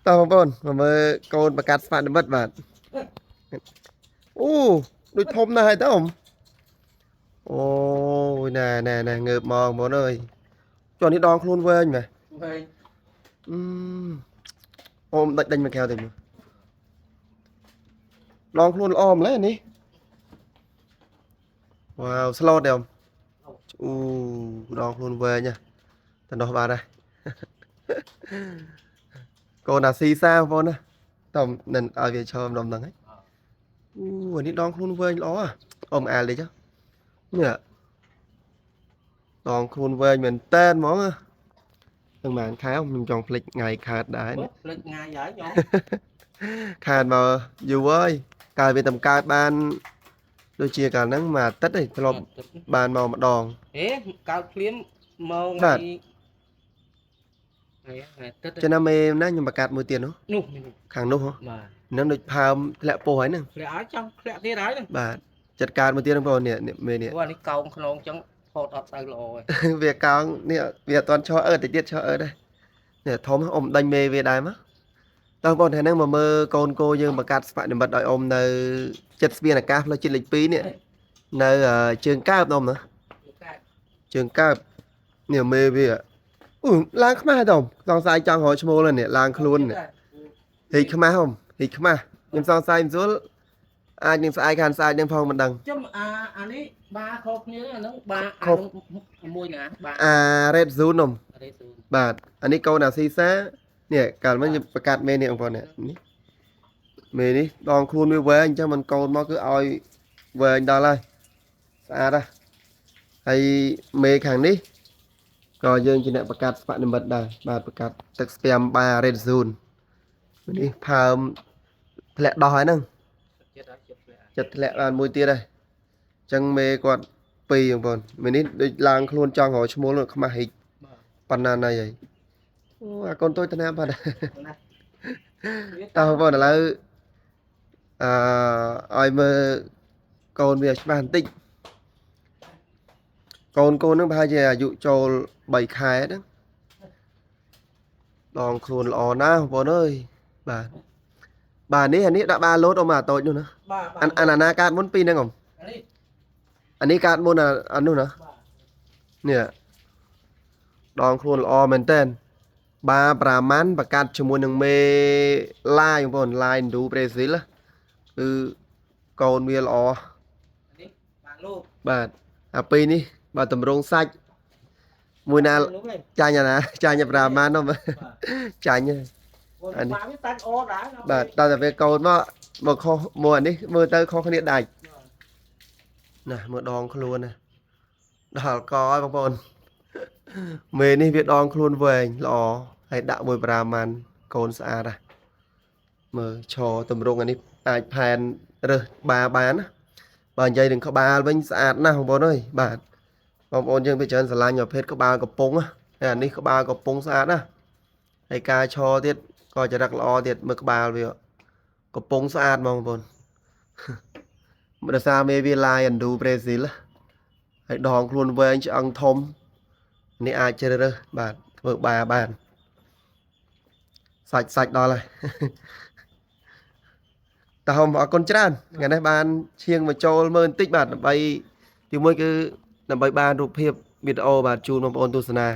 តោះបងប្អូនមកមើលកូនប្រកាសស្មាតនិមិត្តបាទអូដូចធំណាស់ហើយតើអ៊ំអូយណែណែណែងើបមកបងប្អូនអើយចុះនេះដងខ្លួនវែងម៉េះ វែង អឺអូមដាច់ដេញមកក្រៅទៅមើលដងខ្លួនល្អម្ល៉េះនេះវ៉ាវស្លូតទេអ៊ំអូដងខ្លួនវែងណាតំណោះបាទហើយ កូនអាស៊ីសាបងប្អូនណាតោះនឹងឲ្យវាឈរម្ដុំហ្នឹងហើយអូអានេះដងខ្លួនវែងល្អហ៎អ៊ំអាលតិចនេះដងខ្លួនវែងមែនតែនហ្មងណាទាំងបានខែខ្ញុំចង់ភ្លេចថ្ងៃខាតដែរនេះ ភ្លេចថ្ងៃហើយញោម ខាតមកយូរហើយកាលវាតំកើតបានដូចជាកាលហ្នឹងមួយអាទិត្យឯងធ្លាប់បានមកម្ដង អេកើតភ្លាមមក បាទ ថ្ងៃថ្ងៃអាទិត្យ ចំណាំមេណាខ្ញុំបង្កាត់មួយទៀតនោះ នោះ ខាងនោះហ៎ បាទ ហ្នឹងដូចផើមធ្លាក់ពោះហើយហ្នឹង ធ្លាក់ហើយចង់ធ្លាក់ទៀតហើយហ្នឹង បាទចិត្តកើតមួយទៀតហ្នឹងបងប្អូននេះនេះមេនេះ ព្រោះអានេះកោងខ្នងចឹងផតអត់សូវល្អទេ វាកោងនេះវាអត់ទាន់ឈរអឺតតិចទៀតឈរអឺតដែរនេះធំអ៊ំដេញមេវាដែរមកតោះបងប្អូនថ្ងៃហ្នឹងមកមើលកូនគោយើងបង្កាត់ស្បនិមិត្តឲ្យអ៊ំនៅចិត្តស្ពានអាកាសផ្លូវជាតិលេខ2នេះនៅជើងកើបអ៊ំណាជើងកើបនេះមេវាអូឡើងខ្មាស់អ៊ំសង្ស័យចង់រកឈ្មោះនេះឡើងខ្លួននេះហីខ្មាស់អ៊ំហីខ្មាស់ខ្ញុំសង្ស័យមិនស្រួលអាចនឹងស្អែកខានស្អែកនឹងផងមិនដឹង ចំអាអានេះបាខុសគ្នាអាហ្នឹងបា ខុស អាមួយណាបា អា Red Zone អ៊ំ រេស៊ូន បាទអានេះកូនអាស៊ីសានេះកាលមិញខ្ញុំប្រកាសមេនេះបងប្អូននេះនេះមេនេះដងខ្លួនវាវែងអញ្ចឹងមិនកូនមកគឺឲ្យវែងដល់ហើយស្អាតណាស់ហើយមេខាងនេះក៏យើងជាអ្នកប្រកាសស្បនិមិត្តដែរបាទប្រកាសទឹកស្ពាមបា Red Zone នេះផើមធ្លាក់ដោះហើយហ្នឹង ចិត្តហើយចិត្តធ្លាក់ ចិត្តធ្លាក់បានមួយទៀតហើយអញ្ចឹងមេគាត់ពីរបងប្អូនមេនេះដូចឡើងខ្លួនចង់រកឈ្មោះនោះខ្មាស់ហិច បាទ ប៉ុណ្ណាណៃហើយអូអាកូនតូចតាណាបាត់ ណា តោះបងប្អូនឥឡូវអឺឲ្យមើលកូនវាច្បាស់បន្តិចកូនកូនហ្នឹងប្រហែលជាអាយុចូល3ខែហ្នឹងដងខ្លួនល្អណាស់បងប្អូនអើយបាទបាទនេះអានេះដាក់បាឡូតអ៊ំអាតូចនោះណា បាទ អានអានអាណាកាតមុនពីរហ្នឹងអ៊ំ អានេះ អានេះកាតមុនអាអានោះណា បាទ នេះដងខ្លួនល្អមែនតើបាប្រាម៉ាន់ប្រកាសជាមួយនឹងមេឡាយបងប្អូនឡាយឥណ្ឌូប្រេស៊ីលណាគឺកូនវាល្អ នេះបាលោក បាទអាពីរនេះបាទតម្រងសាច់មួយណា លោកឯង ចាញ់អាណាចាញ់អាប្រាម៉ាន់នោះ បាទ ចាញ់ហ៎ អានេះបាវាតាច់អដែរ បាទតើតែវាកូនមកមកខុសមួយអានេះមើលទៅខុសគ្នាដាច់ណាមើលដងខ្លួនណាដល់កហើយបងប្អូនមេនេះវាដងខ្លួនវែងល្អហើយដាក់មួយប្រាម៉ាន់កូនស្អាតណាមើលឈរតម្រងអានេះអាចផែនរើសបាបានណាបើនិយាយនឹងក្បាលវិញស្អាតណាស់បងប្អូនអើយបាទបងប្អូនយើងពីច្រើនស្រឡាញ់ប្រភេទក្បាលកំពុងណាហើយអានេះក្បាលកំពុងស្អាតណាស់ហើយការឈរទៀតក៏ចរិតល្អទៀតមើលក្បាលវាកំពុងស្អាតហ្មងបងប្អូន ដោយសារមេវាឡាយឥណ្ឌូប្រេស៊ីលណាហើយដងខ្លួនវែងឆ្អឹងធំនេះអាចជ្រើសរើសបាទធ្វើបាបានសាច់សាច់ដល់ហើយ តោះអរគុណច្រើនថ្ងៃនេះបានឈៀងមកចូលមើលបន្តិចបាទដើម្បីទីមួយគឺដើម្បីបានរូបភាពវីដេអូបាទជូនបងប្អូនទស្សនា